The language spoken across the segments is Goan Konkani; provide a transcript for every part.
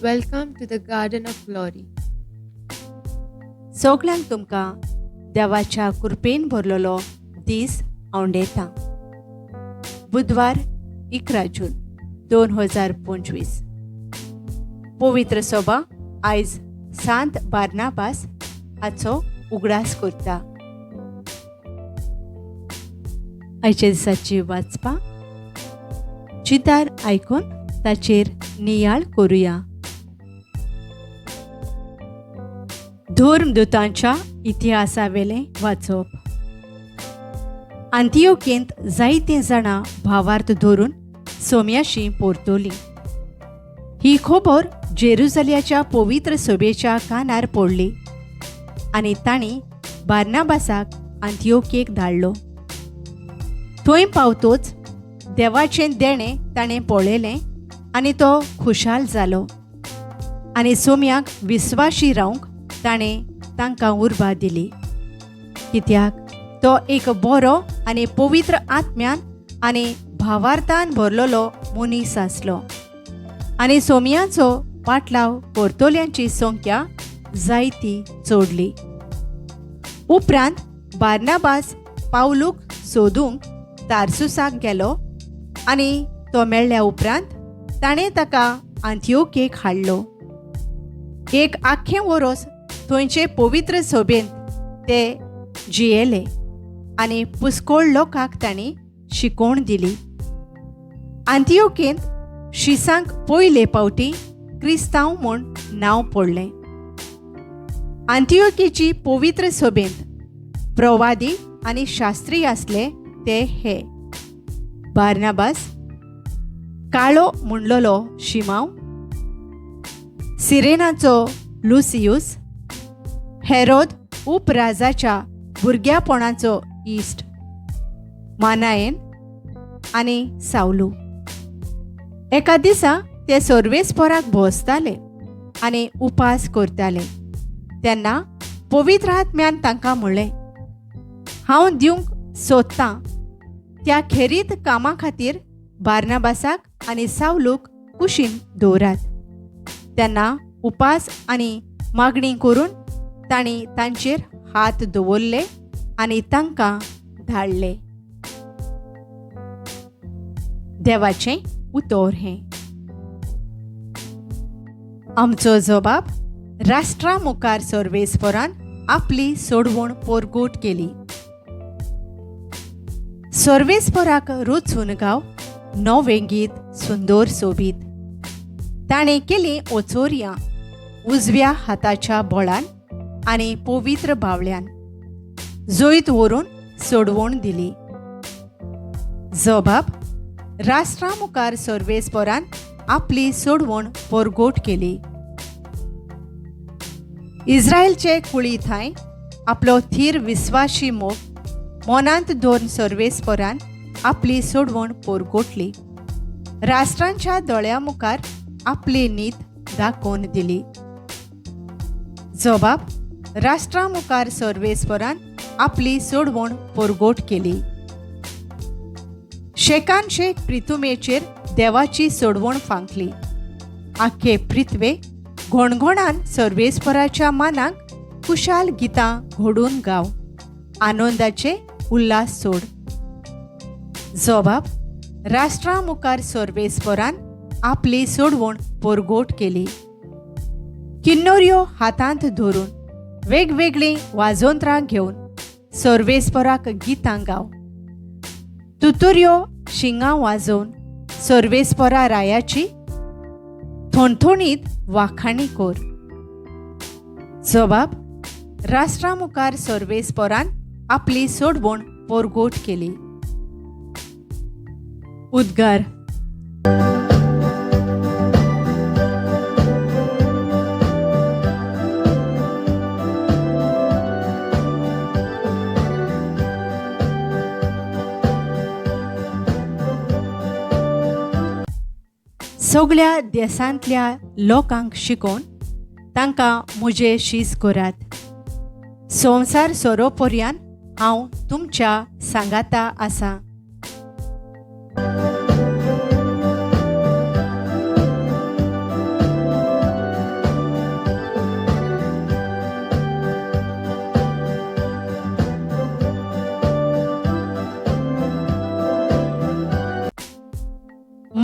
Welcome to the Garden of Glory. सगल्यांक तुमकां देवाच्या कृपेन भरलेलो दीस आवडेता. बुधवार 11 जून 2025. पवित्र सभा आयज सांत बार्नाबास हाचो उगडास करता. आयच्या दिसाची वाचपा चितार आयकून ताचेर नियाळ करुया. धर्मदूतांच्या इतिहासावेलें वाचप. आंतियोकेंत जायतीं जाणां भावार्थ धरून सोम्याशी परतली. ही खबर जेरुजाल्याच्या पवित्र सभेच्या कानार पडली आनी तांणी बार्नाबासाक आंतियोकेक धाडलो. थंय पावतोच देवाचें देणें ताणें पळयलें आनी तो खुशाल जालो आनी सोम्याक विस्वाशी रावंक ताणें तांकां उर्बा दिली, कित्याक तो एक बरो आनी पवित्र आत्म्यान आनी भावार्थान भरलेलो मनीस आसलो आनी सोम्याचो पाटलाव करतल्यांची संख्या जायती चडली. उपरांत बार्नाबास पावलूक सोदूंक तारसुसाक गेलो आनी तो मेळ्ळ्या उपरांत ताणें ताका आंतियोकेक हाडलो. एक आख्खें वरोस थंयचे पवित्र सभेंत ते जियेले आनी पुस्कोळ लोकांक तांणी शिकोवण दिली. आंतियोकेंत शिसांक पयले फावटी क्रिस्तांव म्हूण नांव पडलें. आंतियोकेची पवित्र सभेंत प्रवादी आनी शास्त्री आसले ते हे: बार्नाबास, काळो म्हणलेलो शिमांव, सिरेनाचो लुसियूस, हेरोद उपराजाच्या भुरग्यापणाचो इश्ट, मानायन आनी सावलू. एका दिसा ते सर्वेस्पोराक भोंवसताले आनी उपास करताले तेन्ना पवित्र आत्म्यान तांकां म्हणलें, हांव दिवंक सोदतां त्या खेरीत कामा खातीर बार्नाबासाक आनी सावलूक कुशीन दवरात. तेन्ना उपास आनी मागणी करून तांणी तांचेर हात दवरले आनी तांकां धाडले. देवाचें उतर हें. आमचो जबाब राष्ट्रा मुखार सर्वेस्परान आपली सोडवण पोरगोट केली. सर्वेस्पराक रुचून गाव नवें गीत सुंदर सोबीत. ताणें केलीं ओचोरयां उजव्या हाताच्या बळान आनी पवित्र बावल्यान जैत व्हरून सोडवण दिली. जबाब राष्ट्रा मुखार सर्वेस्परान आपली सोडवण पोरगोट केली. इस्रायलचे कुळी थांय आपलो थीर विस्वाशी मोग मनांत दवरून सर्वेस्परान आपली सोडवण पोरगोटली. राष्ट्रांच्या दोळ्या मुखार आपली नीत दाखोवन दिली. जबाब राष्ट्रा मुखार सर्वेस्परान आपली सोडवण पोरगोट केली. शेकान शेक प्रितुमेचेर देवाची सोडवण फांकली. आख्खे पृथ्वे घणघणान सर्वेस्पराच्या मानाक खुशाल गितां घडून गाव, आनंदाचे उल्हास सोड. जबाब राष्ट्रा मुखार सर्वेस्परान आपली सोडवण पोरगोट केली. किन्नोऱ्यो हातांत धरून वेगवेगळीं वाजोंत्रां घेवन सर्वेस्पराक गितां गाव. तुतुऱ्यो शिंगां वाजोवन सर्वेस्परा रायाची थोणथोणीत वाखाणी कर. जबाब राष्ट्रा मुखार सर्वेस्परान आपली सोडवण पोरगोट केली. उद्गार. सगळ्या देशांतल्या लोकांक शिकोवन तांकां म्हजे शीस करात. संवसार सोरोपर्यान हांव तुमच्या सांगाता आसा.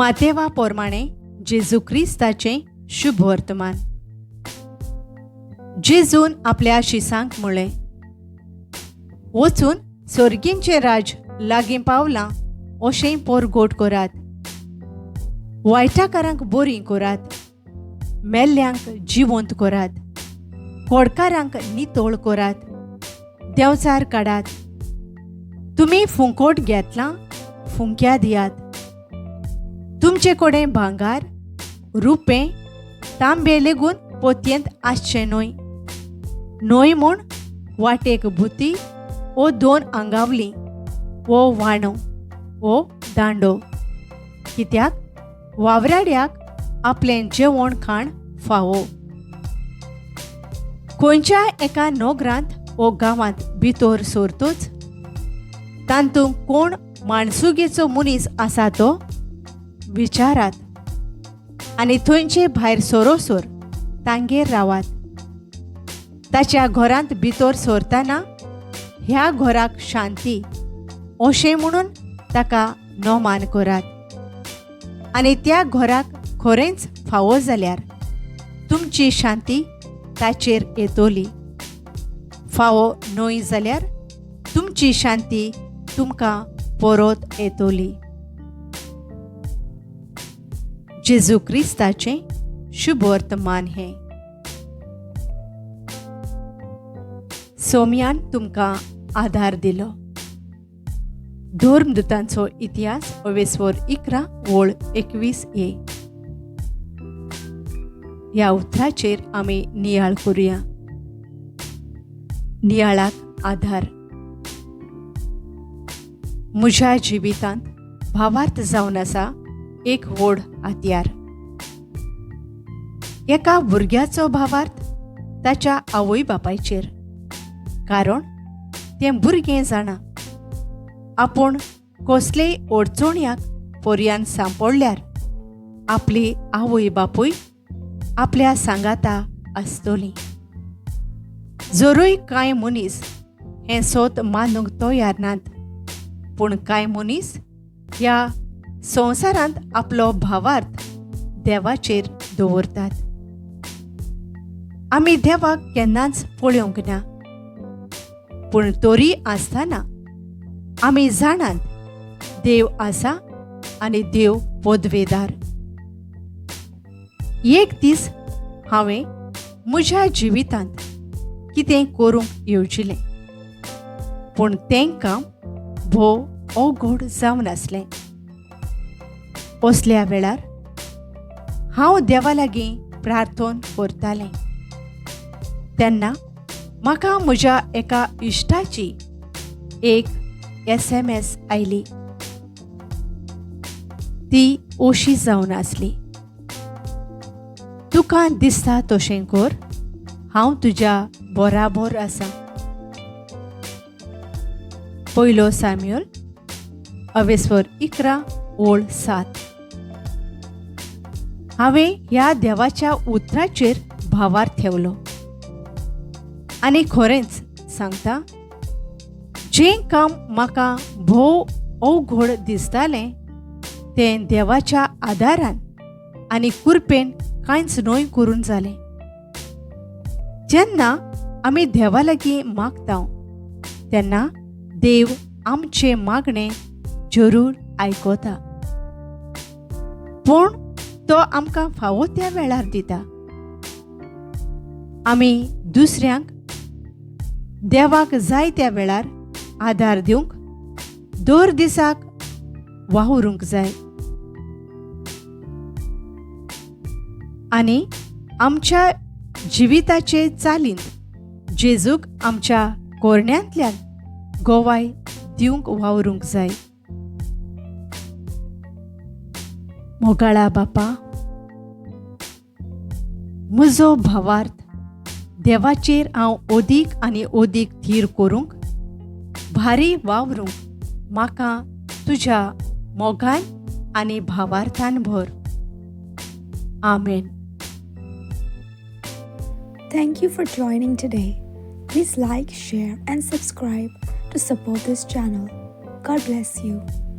मातेवा पोरमाणें जेजू क्रिस्ताचें शुभ वर्तमान. जेजून आपल्या शिसांक म्हळें, वचून सर्गींचें राज लागीं पावलां अशें पोरगोट करात, वायटाकारांक बरीं करात, मेल्ल्यांक जिवंत करात, कोडकारांक नितळ करात, देंवचार काडात. तुमी फुंकोट घेतलां फुंक्या दियात. तुमचे कडेन भांगार, रुपें, तांबे लेगून पोतयेंत आसचें न्हय. न्हय म्हूण वाटेक भुती वो दोन आंगावली वो वाणो वो दांडो, कित्याक वावराड्याक आपलें जेवण खाण फावो. खंयच्याय एका नगरांत वो गांवांत भितर सरतूच तातूंत कोण माणसुगेचो मनीस आसा तो विचारात आनी थंयचे भायर सरोसर तांगेर रावात. ताच्या घरांत भितर सरतना ह्या घराक शांती अशें म्हणून ताका नोमान करात आनी त्या घराक खरेंच फावो जाल्यार तुमची शांती ताचेर येतली, फावो न्हय जाल्यार तुमची शांती तुमकां परत येतली. जेजू क्रिस्ताचें शुभ वर्तमान हें. सोम्यान तुमकां आधार दिलो. धर्मदूतांचो इतिहास अवेस्वर 11 ओळ 21 ए. ह्या उतराचेर आमी नियाळ करुया. नियाळाक आधार. म्हज्या जिवितांत भावार्थ जावन आसा एक व्हड हातयार. एका भुरग्याचो भावार्थ ताच्या आवय बापायचेर, कारण तें भुरगें जाणा आपूण कसलेय अडचणयाक पर्यान सांपडल्यार आपली आवय बापूय आपल्या सांगाता आसतली. जरूय कांय मनीस हें सोत मानूंक तयार नात, पूण कांय मनीस ह्या संवसारांत आपलो भावार्थ देवाचेर दवरतात. आमी देवाक केन्नाच पळोवंक ना, पूण तरी आसतना आमी जाणात देव आसा आनी देव पदवेदार. एक दीस हांवें म्हज्या जिवितांत कितें करूंक येवजिलें, पूण तें काम भोव अवघड जावन आसलें. असल्या वेळार हांव देवा लागीं प्रार्थन करतालें तेन्ना म्हाका म्हज्या एका इश्टाची एक SMS आयली. ती अशी जावन आसली, तुका दिसता तशें कर, हांव तुज्या बराबर आसा. पयलो सॅम्युअल अवेस्वर 11 ओळ 7. हांवें ह्या देवाच्या उतराचेर भावार्थ ठेवलो आनी खरेंच सांगता, जें काम म्हाका भोव अवघड दिसतालें तें देवाच्या आदारान आनी कृपेन कांयच न्हय करून जालें. जेन्ना आमी देवा लागीं मागता तेन्ना देव आमचें मागणें जरूर आयकता, पूण तो आमकां फावो त्या वेळार दिता. आमी दुसऱ्यांक देवाक जाय त्या वेळार आदार दिवंक दर दिसाक वावरूंक जाय आनी आमच्या जिविताचे चालींत जेजूक आमच्या कोरण्यांतल्यान गोवाय दिवंक वावरूंक जाय. मोगाळा बापा, म्हजो भावार्थ देवाचेर हांव अदीक आनी अदीक थीर करूंक, भारी वावरूंक म्हाका तुज्या मोगान आनी भावार्थान भर. आमेन. Thank you for joining today. Please like, share, and subscribe to support this channel. God bless you.